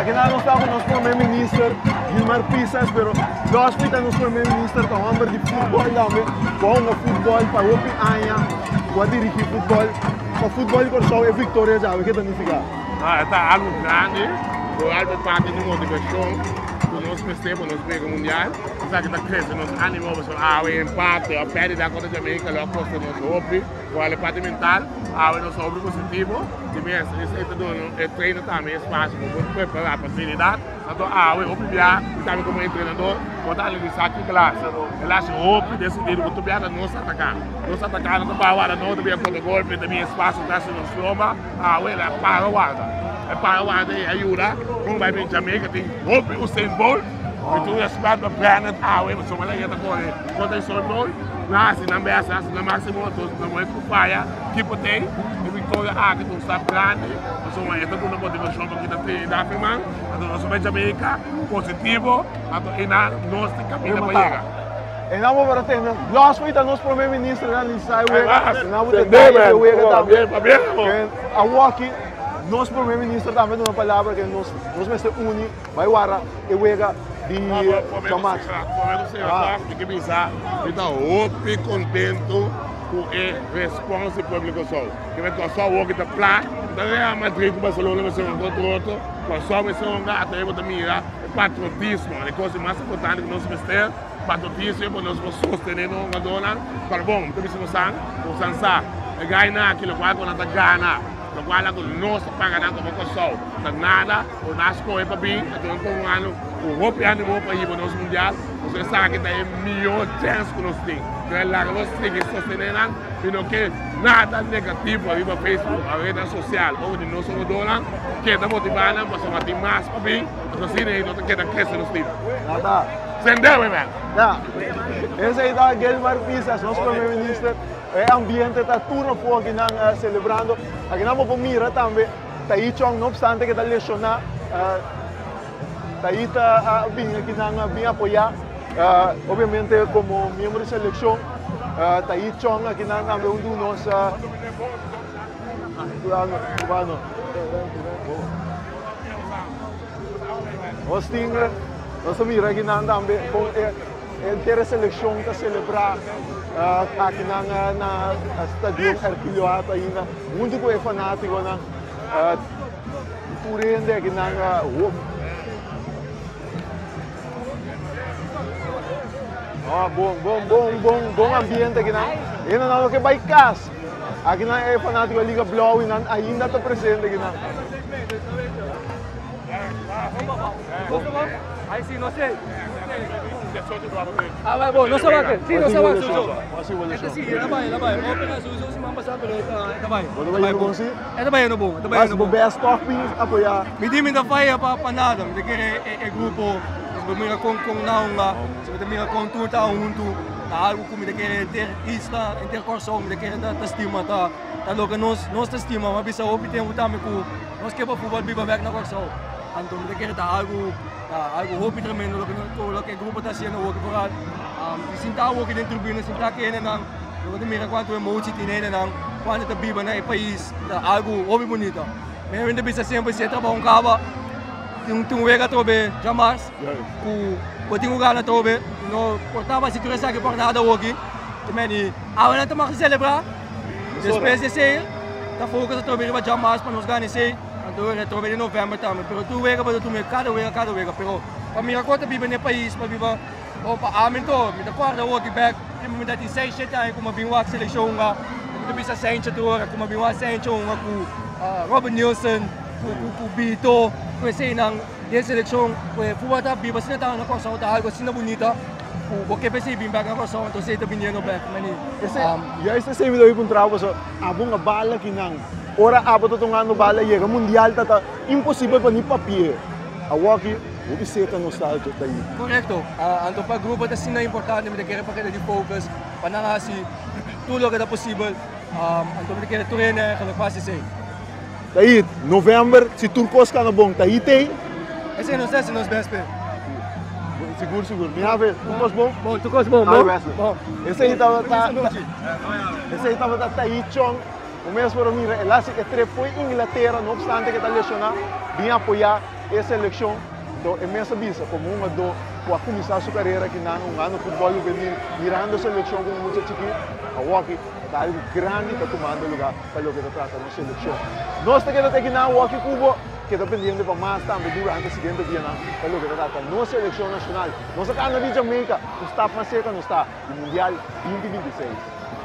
Akinan nos ta ku nos prome minister Gilmar Pisas, pero los ku ta nos prome minister ta homber di futbol tambe, ku a hunga futbol pa hopi aña, ku a dirigi futbol. Pa futbol di Kòrsou e viktoria djawe ke ta nifiká? E ta algu grandi, vooral pa parti di motivashon ku nos mester pa nos wega mundial. Esaki ta krese nos ánimo pasobra awe empate òf pèrdida kontra Jamaica lo a kosta nos hopi. Cual e parti mental, awe nos ta hopi positivo, di mes esey ta duna e trainer tambe espacio pa por prepara pa Trinidad, anto awe hopi bia mi tambe como entrenador bo ta analisa ki clase, el haci hopi den sentido cu tur bia ta nos ataca, nos ataca no ta baha warda no ta bia contra golpe ta bin espacio tras di nos lomba, awe el a para warda, el para warda y a yuda con bay bin Jamaica tin hopi Usain Bolt. Mi tur respet pa Bennett awe pasobra el a yeta kore kontra Usain Bolt. Nan hasi nan best, nan hasi nan maximo, entonces nan moe ku faya kipo tei. E viktoria aki ta un stap grandi pasobra e ta duna motivashon pa kita Trinidad firman. Anto nos a bai Jamaica positivo, anto einan nos tin kaminda pa yega. Einan bo por a tende los ku ta nos prome minister nan di sai wega, einan bo ta dai e wega tambe. Awoki nos prome minister tambe duna palabra ke nos mester uni. Bai wara e wega di Djamat. Prome ku sera tòg mi ke bisa mi ta hopi kontentu ku e respons di pueblo di Kòrsou. Kiba Kòrsou awor ki ta pla, no ta Real Madrid ku Barcelona mester hunga kontra otro, Kòrsou mester hunga ata e bo ta mira e patriotismo, e kos di mas importante ku nos mester, patriotismo pa nos por sostené nos hungadónan. Pero bon, mi ta bisa bosan, bosan sa e gainan aki lokual ku nan ta gana. Lokual a ku nos ta paga nan komo Kòrsou ta nada, ku nan a skohe pa bin, anto nan ta un anu ku hopi animo pa hiba nos mundial, pasobra esaki ta e mihó chèns ku nos tin. Entonces laga nos sigui sostené nan i no ke nada negativo ariba Facebook òf redan sosial over di nos jugadónan, keda motivá nan pasobra tin mas pa bin, anto asina ei nos ta keda krese nos tim. Sendé we man! Ya, esei ta Gilmar Pisas, nos Prome Minister. E ambiente ta tur afó akinan celebrando. Akinan bo por mira tambe Taí Chong, no obstante ke ta lesioná, Taí ta bin akinan bin apoyá. Obviamente komo miembro di selekshon, Taí Chong akinan tambe un di nos kubano. Nos tin, nos ta mira akinan tambe kon e. Henter e selekshon ta selebrá akinan na Stadion Ergilio Hato ainda huntu ku e fanátikonan. Tur hende akinan bon bon bon bon bon ambiente akinan. Hendenan lo ke bai kas. Akinan e fanátiko di Liga Blou i nan ainda ta presente akinan. Mas bo best tòg bin apoyá. Mi di mi ta faya pa nada, mi ta kere e grupo, si bo mira kon kon nan hunga, si bo ta mira kon tur ta huntu, ta algu ku mi ta kere henter isla, henter Kòrsou mi ta kere ta stima, ta loke nos nos ta stima, mi a bisa hopi tempu tambe ku nos ke pa futbòl biba bèk na Kòrsou. Anto mi ta kere ta algu algu hopi tremendo loke loke e grupo ta hasiendo awoki foral. I sinta awoki den tribuna, sinta ku hendenan, lo bo ta mira kuantu emotie tin hendenan kuantu ta biba na e pais, ta algu hopi bunito. Mi ta bisa semper si e trabou kaba tin un wega atrobe djamars ku bo tin ku gana atrobe, no por ta hasi tur esaki por nada awoki. Awe nan ta mag selebrá, despues di esei ta focus atrobe riba djamars pa nos gana esei. Anto e retrobe di november tambe, pero tur wega bo ta tuma kada wega kada wega, pero pa mira kon ta biba na e pais, pa biba bon pa ami anto mi ta kòrda awor ki bèk tempu mi ta tin seis shete aña ku mi a bin wak selekshon hunga, mi ta bisa Sencha tur ora ku mi a bin wak Sencha hunga ku Robert Nielsen, ku Bito, ku eseinan den selekshon, ku e futbòl ta biba asina ta na Kòrsou ta algu asina bunita ku bo ke p'esei bin bèk na Kòrsou anto esei ta biniendo bèk meni. Juist esei mi ta bin puntra bo pasobra abo un a bala kinan. Ora abo ta tongando bala yega mundial ta ta imposibel pa ni papia. Awoki hopi seta nostalgia ta yi. Korekto. Anto pa grupo ta asina importante mi ta kere pa keda di focus pa nan hasi tur loke ta posibel. Anto mi ta kere tur hende eigenlijk pa hasi esei. Ta yi november si tur kos kana bon ta yi tei. Esei nos ta hasi nos best p'e. Sigur sigur. Mi hafe tur kos bon? Bon tur kos bon. Bon. Esei tabata esei tabata Tayi Chong. Un mes por a mira el hasi e trip fo'i Inglatera, no obstante ke ta lesioná, bin apoyá. e selekshon. Anto e mes a bisa komo un hungadó ku a kuminsá su karera akinan hungando futbòl hubenil, mirando selekshon komo mucha chikí, awoki ta algu grandi ta tumando lugá pa loke ta trata nos selekshon. Nos ta keda te akinan awoki ku bo keda pendiente pa mas tambe durante e siguiente dianan pa loke ta trata nos selekshon nashonal. Nos a kanda di Jamaica, un stap mas serka nos ta di Mundial 2026.